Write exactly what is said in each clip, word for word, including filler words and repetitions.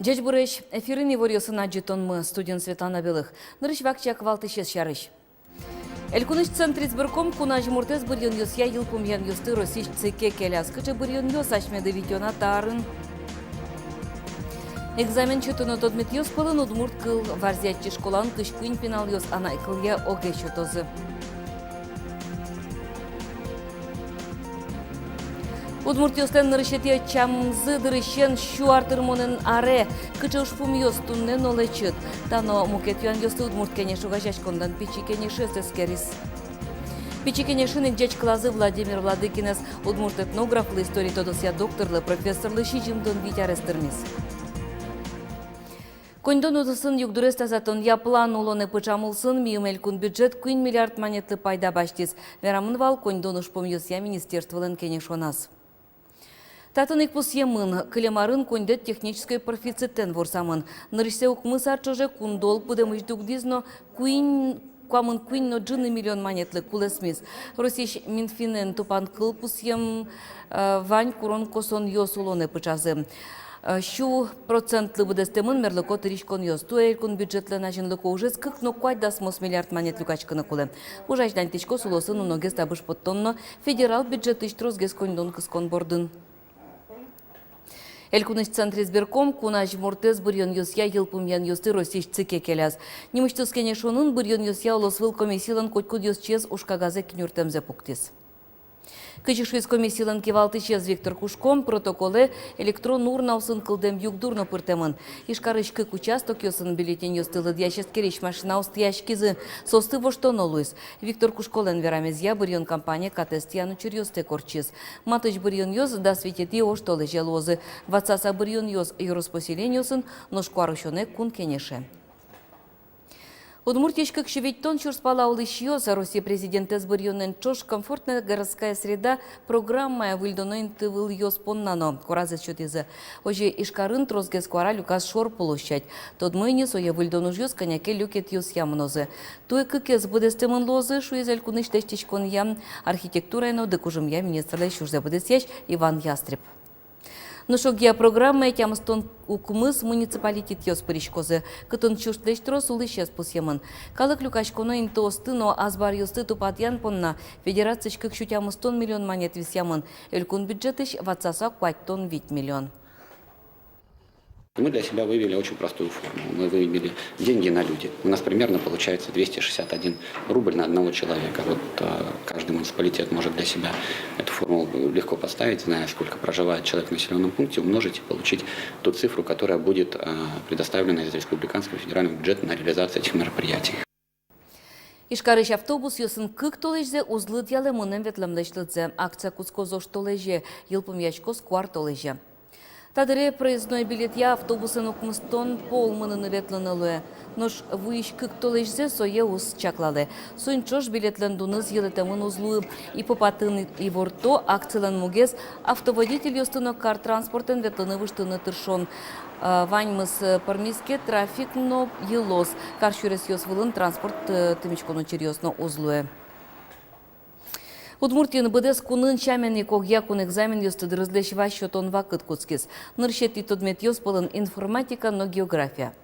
Ӟечбуресь! Эфирын иворъёсын адӟытонмы, студиын Светлана Белых. Нырысь вакчияк валтӥсез сярысь. Элькунысь Центризбирком кун азьмуртэз быръёнъёсъя йылпумъянъёсты Россиысь ЦИКе келяз. Кыӵе быръёнъёс асьмеды витё на та арын? Экзамен сётоно тодметъёс пӧлын удмурт кыл. Варзи-Атчи школаын кызь куинь пиналъёс анай кылъя оге сётозы. Удмуртъёслэн нырысетӥ ӧтчамзы дырысен сю ар тырмонэн аре. Кыӵе ужпумъёс туннэ но лэчыт? Та но мукет юанъёсты Удмурт Кенеш огазеяськонлэн Пичи Кенешез эскериз. Пичи Кенешын ик ӟечкылазы Владимир Владыкинэз. Удмурт этнографлы, история тодосъя докторлы, профессорлы сизьымдон вить арес тырмиз. Коньдон удысын югдурез тазатонъя план улонэ пыӵам улсын мийым элькун бюджет куинь миллиард манетлы пайда басьтӥз. Верамын вал коньдон ужпумъёсъя министерстволэн кенешоназ. Татын ик пусъемын: кылем арын коньдэт технической профицитэн ворсамын. Нырысьсэ укмыс ар ӵоже кунды ол пыдэмысь дугдӥз но куинь, куамын куинь но ӝыны миллион манетлы кулэсмиз. Россиысь Минфинэн тупанкыл пусъем, э, вань курон-косонъёс улонэ пыӵазы. Э, сю процентлы быдэстэмын мерлыко тыриськонъёс. Туэ элькун бюджетлэн азинлыко ужез кык но куать дасмос миллиард манет люкаськыны кулэ. Пожазь даньтӥсько сулосын уногес табыш поттон но федерал бюджетысь тросгес коньдон кыскон бордын. Элькунысь Центризбирком кун азьмуртэз быръёнъёсъя йылпумъянъёсты Россиысь ЦИКе келяз. Нимысьтыз кенешонын быръёнъёсъя улосвыл комиссилэн котькудъёсчиез ужкагазэ кинюртэмзэ пуктӥз. Кызьы шуиз комиссилэн кивалтӥсез Виктор Кушко, протоколэ электрон урнаосын кылдэм югдур но пыртэмын. Ижкарысь кык участокъёсын бюллетеньёсты лыдъясь-эскерись машинаос тӥяськизы, соосты воштоно луиз. Виктор Кушколэн верамезъя, быръён кампания катэз тӥян учыръёстэк ортчиз. Матысь быръёнъёс дас витетӥ оштолэзе луозы. Ватсаса быръёнъёс ёрос-поселениосын, нош куарусёнэ — Кун Кенеше. Удмуртиысь кык сю витьтон сюрс пала улӥсьёс Россия Президентэз быръёнэн ӵош «Комфортная городская среда» программая выльдоно интывылъёс понна но куаразэс сётӥзы. Озьы Ижкарын тросгес куара люказ шор пулос сядь. Тодмо ини, сое выльдон ужъёс кӧня ке люкетъёсъя мынозы. Туэ кыкез быдэстэмын луозы, шуиз элькунысь лэсьтӥськонъя, архитектурая но дыкужымъя министрлэсь ужзэ быдэсъясь Иван Ястреб. Нош огъя программае тямыстон укмыс муниципалитетъёс пыриськозы, кытын сюрслэсь трос улӥсез пусъемын. Калык люкаськоно интыосты но азбаръёсты тупатъян понна федерациысь кык сю тямыстон миллион манет висъямын, элькун бюджетысь ватсаса куатьтон вить миллион. Мы для себя вывели очень простую формулу. Мы вывели деньги на люди. У нас примерно получается двести шестьдесят один рубль на одного человека. Вот, э, каждый муниципалитет может для себя эту формулу легко поставить, зная, сколько проживает человек в населённом пункте, умножить и получить ту цифру, которая будет, э, предоставлена из республиканского и федерального бюджета на реализацию этих мероприятий. Ижкарысь автобусъёсын кык толэзьзэ уз лыдъялэ мынэм-ветлэмлэсь лыдзэ. Акция кутскоз оштолэзе, йылпумъяськоз куартолэзе. Та дыре проездной билетъя автобусын укмыстон пол мыныны-ветлыны луэ. Нош вуись кык толэзьзэ сое уз чаклалэ. Соин ӵош билетлэн дуныз йылэтэмын уз луы. Иппопатын иворто, акцилэн мугез — автоводительёсты но кар транспортэн ветлыны-выжтыны тыршон. Э, ваньмыз, э, пӧрмиз ке, трафик но йылоз. Кар сюресъёс вылын транспорт, э, тымиськон учыръёс но уз луэ. Удмуртиын быдэс кунын сямен ик огъя кун экзаменъёсты дырызлэсь вазь сётон вакыт кутскиз. Нырысетӥ тодметъёс пӧлын информатика но география.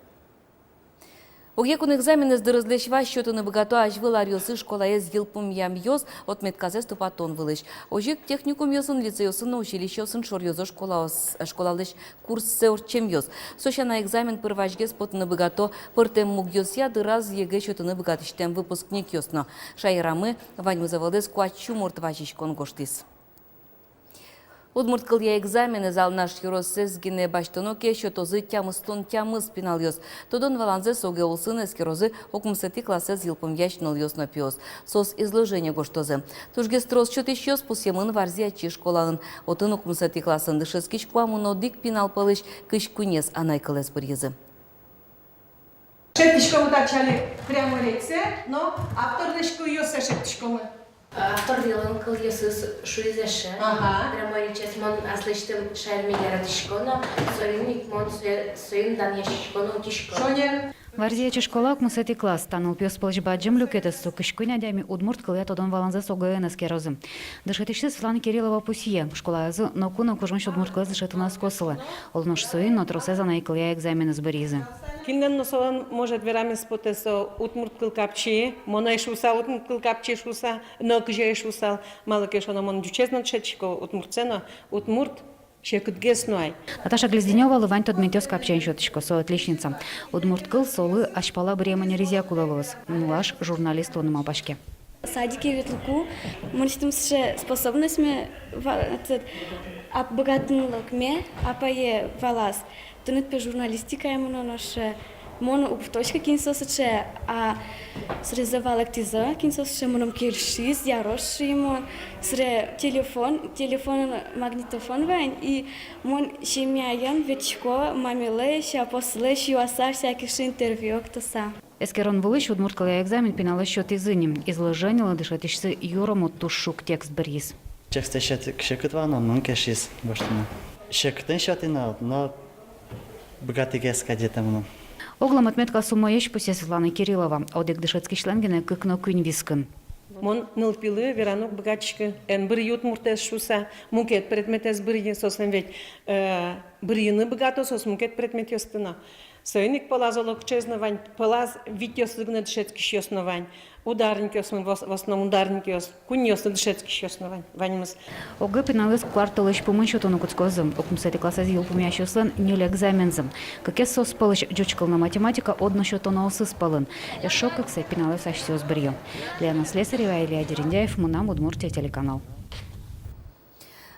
Огъя кун экзаменэз дырызлэсь вазь сётыны быгато азьвыл аръёсы школаез йылпумъямъёс отметказэс тупатон вылысь. Озьы ик техникумъёсын, лицейёсын но училищеосын шоръёзо школаос, школалэсь курссэ ортчемъёс. Со сяна, экзамен пыр вазьгес потыны быгато пӧртэм мугъёсъя дыраз ЕГЭ сётыны быгатӥсьтэм выпускникъёс но. Шаерамы ваньмыз ӧвӧлэз куать сю мурт вазиськон гожтӥз. Удмурт кылъя экзаменэз Алнаш ёросэз гинэ басьтоно ке, сётозы тямыстон тямыс пиналъёс. Тодон-валанзэс оге улсын эскерозы укмысэтӥ классэз йылпумъясь нылъёс но пиос. Соос изложение гожтозы. Тужгес трос сётӥсьёс пусъемын Варзи-Атчи школаын. Отын укмысэтӥ классын дышетскись куамын одӥг пинал пӧлысь кызь куинез анай кылэз быръизы. Шедьтӥськомы татчы али прямой речсэ но авторлэсь кылъёссэ шедьтӥськомы. Авторлэн кылъёсыз шуиз эше. Ага. Прямой речез мон аслэсьтым шаерме яратӥсько но, соин ик мон сое, соин данъяськисько но утисько. Шонер. Варзи-Ятчи школа, укмысэтӥ класс. Та нылпиос пӧлысь бадӟым люкетэз: со кызь куинь адями удмурт кылъя тодон-валанзэс ОГЭ-ен эскерозы. Дышетӥсьсы Светлана Кириллова пусъе: школаязы ноку но кужмысь удмурт кылэз дышетыны ӧз косылы. Оло нош соин но тросэз анай кылъя экзаменэз быръизы. Кинлэн но солэн, может, верамез потэ: со удмурт кыл капчи, мон ӧй шуыса, удмурт кыл капчи шуыса, но кызьы ӧй шуысал, малы ке шуоно, мон ӟучез но дышетӥсько, удмуртсэ но, удмурт секытгес но ай. Наташа Глезденёвалы вань тодметъёс капчиен сётӥсько, со отличница. Удмурт кыл солы азьпала быръем ӧнерез кулэ луоз. Нылаш журналист луыны малпаське. Садике ветлыку, мынэсьтым сыӵе способностьме ва-, этот, ап-, быгатонлыкме апае валаз. Тыныд, пе, журналистикае мыноно, шуэ. Мон уг тодӥськы, кин со сыӵе, а сразу валэктӥзы, кин со сыӵе, мыным кельшиз, яроз, шуи мон. Сыӵе телефон, телефонын магнитофон вань, и мон семьяен ветлӥсько, мамелэсь, апослэсь юаса, всякий шуэ, интервью октыса. Эскерон вылысь удмурт кылъя экзамен пиналэз сётӥзы ни. Изложенилы дышетӥсьсы юромо, туж шуг текст быръиз. Текстсэ сётӥ-, секыт вал но, мыным кельшиз гожтыны. Секытэн сётӥ но, но быгатӥгес кадь ӧте мыным. Оглом отметкаос умоесь, пусъе Светлана Кириллова. Одӥг дышетскисьлэн гинэ кык но куинь вискын. Мон нылпилы вераны уг быгатӥськы: эн быръы удмуртэз шуыса, мукет предметэз быръы. Соослэн ведь, э, быръыны быгато соос мукет предметъёсты но. Соин ик пӧлаз оло кыӵеез но вань, пӧлаз витьёслы гинэ дышетскисьёс но вань. Ударникъёс но, в ос-, в основном ударникъёс, куиньёслы дышетскисьёс но вань, ваньмыз. ОГЭ пиналэз куартолэзь пумын сётыны кутскозы. Укмысэтӥ классэз йылпумъясьёслэн ньыль экзамензы. Кыкез соос пӧлысь ӟуч кыл но математика одно сётоноосыз пӧлын. Эшшо кыксэ пиналэз асьсэос быръё. Лена Слесарева, Илья Дерендяев, «Мынам Удмуртие» телеканал.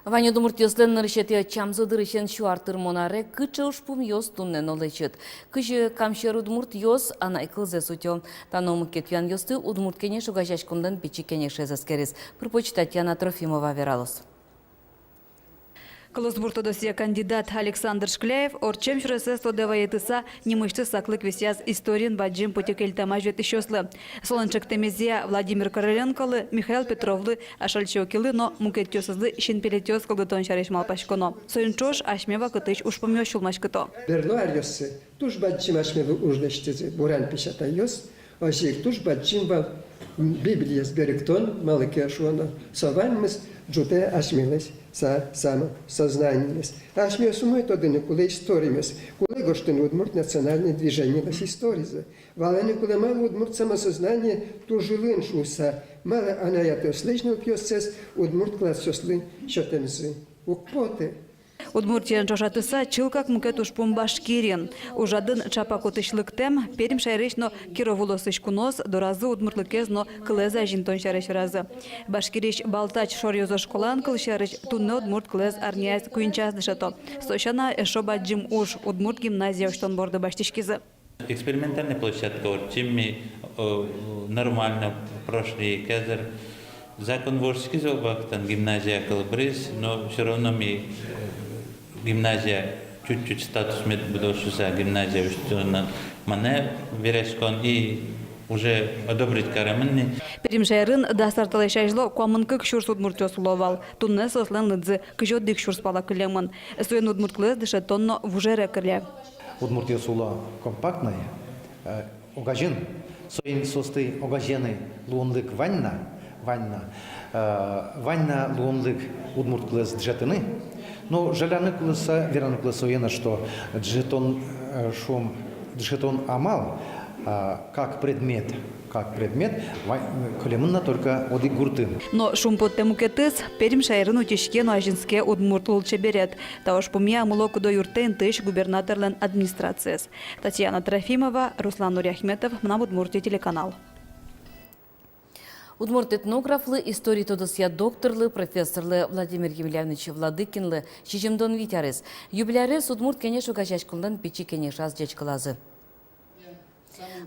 Вань удмуртъёслэн нырысетӥ ӧтчамзы дырысен сю ар тырмон аре кыӵе ужпумъёс туннэ но лэчыт? Кызьы Камсьӧр удмуртъёс анай кылзэс утё? Та но мукет юанъёсты Удмурт Кенеш огазеяськонлэн пичи кенешез эскериз. Пыр-поч Татьяна Трофимова вералоз. Кылосбур тодосъя кандидат Александр Шкляев ортчем сюресэз тодэ вайытыса, нимысьтыз саклык висъяз историын бадӟым пытьы кельтэмась ветлӥсьёслы. Солэн чектэмезъя Владимир Короленколы, Михаил Петровлы, Ашальчи Окилы но мукетъёсызлы синпелетъёс кылдытон сярысь малпаськоно. Соин ӵош асьме вакытысь ужпумъёс сюлмаськыто. Берло аръёсы туж бадӟым асьмелы уж лэсьтӥзы буран песятайёс. Озьы ик туж бадӟым вал Библиез берыктон, малы ке шуоно, со ваньмыз ӝутэ асьмелэсь са-, самосознаниелэсь. Асьмеос умой тодыны кулэ историмес, кулэ гожтыны удмурт национальной движенилэсь историзэ. Валаны кулэ, малы удмурт самосознание туж ылын шуыса, малы анай-атайёслэсь нылпиоссэс удмурт классъёслы сётэмзы уг поты. Удмуртиен ӵошатыса, чылкак мукет ужпум Башкириын. Ужрадын ӵапак отысь лыктэм, Пермь шаерысь но Киров улосысь куноос доразы удмуртлыкез но кылэз азинтон сярысь веразы. Башкириысь Балтач шоръёзо школаын, кылсярысь, туннэ удмурт кылэз арняяз куинь час дышето. Со сяна эшшо бадӟым уж, удмурт гимназия усьтон борды басьтӥськизы. Экспериментальной площадка ортчим ми, э, нормально прошли, кызьы закон вордскиз, вакытын гимназия кылбуриз, но всё равно ми, э, гимназия чуть-чуть статус мед будоз шуыса, гимназия усьтонын мынэ вераськон и уже одобрить каремын ни. Пермь шаерын дас ар талэсь азьло куамын кык сюрс удмуртъёс уло вал. Туннэ соослэн лыдзы кызь одӥг сюрс пала кылемын. Соин удмурт кылэз дышетон но вужере кыле. Удмуртъёс уло компактной, э, огазьын, соин соосты огазеяны луонлык вань на, вань на, э, вань на луонлык удмурт кылэз дышетыны. Но жаляны кулэ со, вераны кулэ сое но, что дышетон, э, шуом, дышетон амал, а, как предмет, как предмет, ва-, кылемын на только одӥг гуртын. Но шумпоттэм мукетыз: Пермь шаерын утиське но азинске удмурт лулчеберет. Та ужпумъя мыло-кыдо юрттэ интыысь губернаторлэн администрациез. Татьяна Трофимова, Руслан Нуриахметов, «Мынам Удмуртие» телеканал. Удмурт этнографлы, история тодосъя докторлы, профессорлы Владимир Емельянович Владыкинлы сизьымдон вить арес. Юбилей арез Удмурт Кенеш огазеяськонлэн пичи кенешаз ӟечкылазы.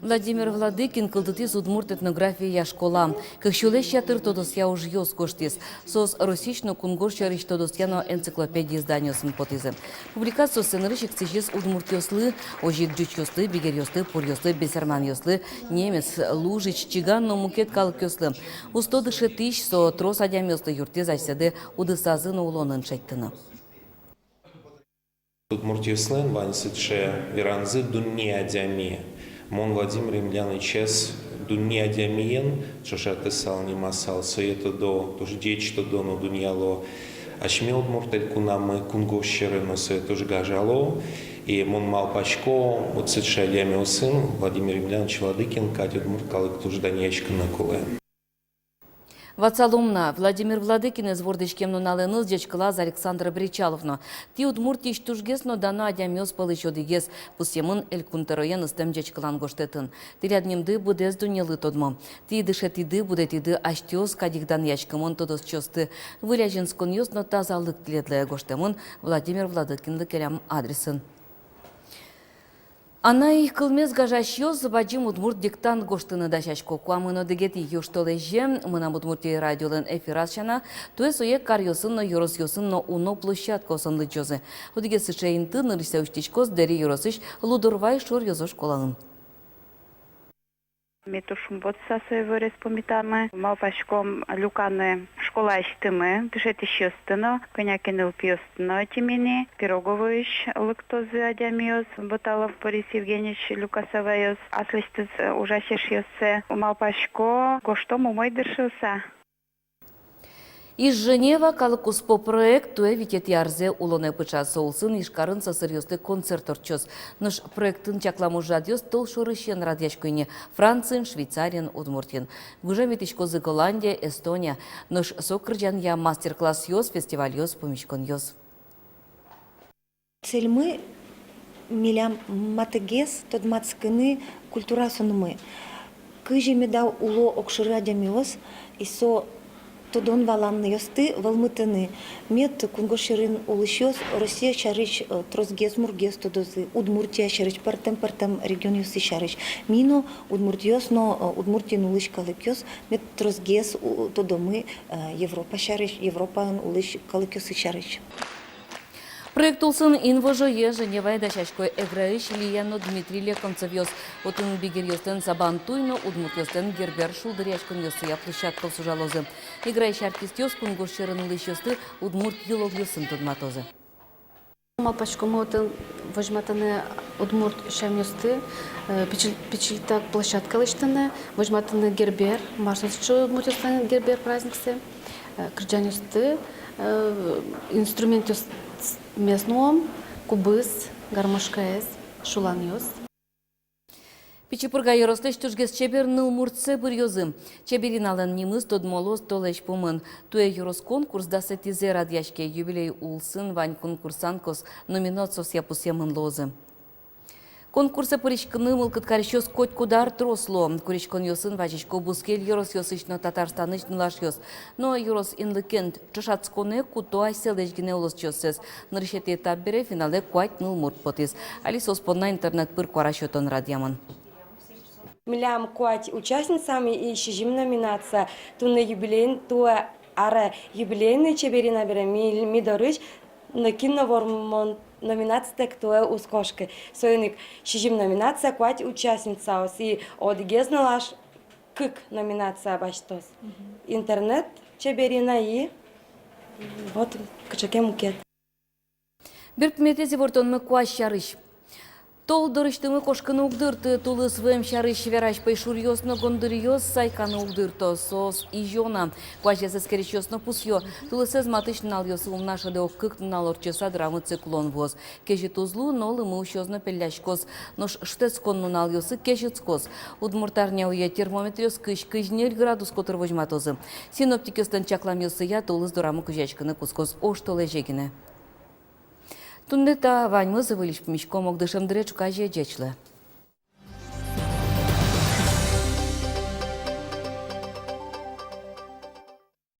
Владимир Владыкин кылдытӥз удмурт этнографияя школа, кык сюлэсь ятыр тодосъя ужъёс гожтӥз. Соос Россиысь но кунгож сьӧрысь тодосъя но энциклопедия изданиосын потӥзы. Публикациоссэ нырысь ик сӥзиз удмуртъёслы, озьы ик ӟучъёслы, бигеръёслы, пуръёслы, бесерманъёслы, немец, лужич, чиган но мукет калыкъёслы. Усто дышетӥсь, со трос адямиослы юрттӥз асьсэды удысазы но улонын шедьтыны. Удмуртъёслэн вань сыӵе веранзы: дунне адями. Мон Владимир Емельяновичез дунне адямиен ӵошатысал, нимысал, сое тодо, туж ӟеч тодо но дунъяло асьме Удмурт Элькунамы, кунгож сьӧры но сое туж гажало. И мон малпасько, вот сыӵе адямиосын Владимир Емельянович Владыкин кадь удмурт калык туж данъяськыны кулэ. Ватсалом на, Владимир Владыкинэз вордӥськем нуналэныз ӟечкылаз Александр Бречалов но. Тӥ Удмуртиысь тужгес но дано адямиос пӧлысь одӥгез, пусъемын Элькун тӧроен ыстэм ӟечкылан гожтэтын. Тӥляд нимды быдэс дуннелы тодмо. Тӥ дышетӥды, будэтӥды асьтэос кадь ик данъяськымон тодосчиосты. Выль азинсконъёс но тазалык тӥледлы, гожтэмын Владимир Владыкинлы келям адресын. Анай кылмес гажасьёс бадӟым удмурт диктант гожтыны дасясько. Куамын одӥгетӥ южтолэзе «Мынам Удмуртие» радиолэн эфираз сяна, туэ сое каръёсын но, ёросъёсын но уно площадкаосын лыдӟозы. Одӥгез сыӵе инты нырысьсэ усьтӥськоз Дэри ёросысь Лудорвай шоръёзо школаын. Ми туж шумпотыса сое вырез пумитамы. Малпаськом люканы школаысьтымы дышетӥсьёсты но, кӧня ке нылпиосты но ӧтим ини. Пироговоысь лыктозы адямиос, Боталов Борис Евгеньевич, Люкасоваос, аслэсьтыз, э, ужась эшъёссэ. Малпасько, гожтом умой, дыр, шуыса. «Иж Женева» калыккуспо проект туэ витетӥ арзэ улонэ пыӵа. Со улсын Ижкарын сӧсыръёслы концерт ортчоз. Нош проектын чаклам ужрадъёс толшорысен радъясько ини Франциын, Швейцариын, Удмуртиын. Гужем витиськозы Голландия, Эстония. Нош со кырӟанъя мастер-классъёс, фестивальёс, пумиськонъёс. Цельмы милям матыгес тодматскыны культураосынымы. Кызьы меда уло огшоры адямиос, и со тодон-валанъёсты вӧлмытыны. Мед кунгож сьӧрын улӥсьёс Россия сярысь, э, тросгес-мургес тодозы, Удмуртия сярысь, пӧртэм-пӧртэм регионъёссы сярысь. Ми но, удмуртъёс но, э, Удмуртиын улӥсь калыкъёс, мед тросгес у-, тодомы, э, Европа сярысь, Европаын улӥсь калыкъёссы сярысь. Проект улсын инвожое Женевае дасясько Эграысь Лия но Дмитрий Лекомцевъёс. Отын бигеръёслэн сабантуй но удмуртъёслэн Гербер шулдыръяськонъёссыя площадкаос ужалозы. Эграысь артистъёс кунгож сьӧрын улӥсьёсты удмурт йылолъёсын тодматозы. Малпаськом отын возьматыны удмурт сямъёсты, э, пичил-, пичильтак площадка лэсьтыны, возьматыны Гербер, мар со сыӵе удмуртъёслэн Гербер праздниксы. Э, кырӟанъёсты, э, инструментъёсмес нуом, кубыз, гармошкаез, шуланъёс. Пичи Пурга ёрослэсь тужгес чебер нылмуртсэ быръёзы. Чебериналэн нимыз тодмо луоз толэзь пумын. Туэ ёрос конкурс дасэтӥзэ радъяське. Юбилей улсын вань конкурсанткаос номинациосъя пусъемын луозы. Конкурсэ пыриськыны мылкыд карисьёс котькуд ар трос луо. Куриськонъёсын вазисько бускель ёросъёсысь но Татарстанысь нылашъёс. Но ёрос инлыкен ӵошатсконэ куто асьсэлэсь гинэ улосчиоссэс. Нырысетӥ этап бере финалэ куать нылмурт потӥз. Али соос понна интернет пыр куара сётон радъямын. Милям куать участницамы и сизьым номинация. Туннэ юбилейный, туэ аре юбилейный чеберина бере ми, ми дорысь нокин но вормон номинацитэк туэ уз кошкы. Соин ик сизьым номинация, куать участницаос и одӥгез нылаш кык номинация басьтоз. Мгм. Интернет чеберина и вот кыӵе ке мукет. Берпуметӥез ивортонмы куазь сярысь. Тол дорысьтымы кошкыны уг дырты. Тулыс вуэм сярысь верась пӧйшуръёс но гондыръёс сайканы уг дырто. Соос изё на. Куазез эскерисьёс но пусъё: тулысэз матысь нуналъёсы ум на шӧдэ ог кык нунал ортчыса дорамы циклон вуоз. Кезьыт уз лу, но лымы усёз но пелляськоз. Нош шутэтскон нуналъёсы кезьытскоз. Удмуртарня уе термометръёс кызь-кызь ньыль градус котыр возьматозы. Синоптикъёслэн чакламъёссыя, тулыс дорамы кузёяськыны кутскоз оштолэзе гинэ. Туннэ та ваньмыз. Выльысь пумиськом ог дышем дыре. Ӵуказе, ӟеч луэ.